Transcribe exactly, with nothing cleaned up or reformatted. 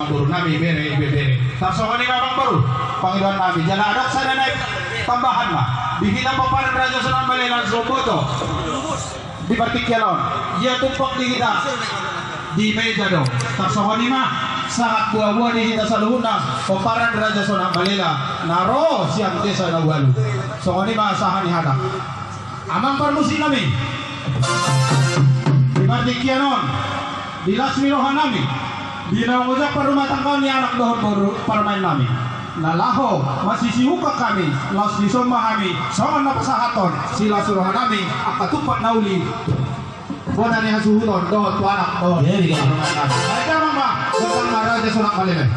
Boru nami, bere, ibebere. Tarsongon i ma amangboru, pangidoan nami. Jala adong sada nai tambahan ma. Di hita pomparan Raja Sonang Balela na so huboto di partingkian on, ia tumpak di hita di meja do. Tarsongon i ma sahat boaboa di hita saluhutna pomparan Raja Sonang Balela na ro sian desa na ualu. Songon i ma sahat ni hata. Amang parmusik nami, di partingkian on, di las ni roha nami, di naung ojak parrumatanggaon ni anak dohot boru parumaen nami, na laho masisihungkap hami, laos dison ma hami songon na pasahathon silas roha nami angka tumpak na uli, bona ni hasuhuton dohot tu anak dohot parumaen nami. Baik, amang ma, sonang ma Raja Sonang Balela.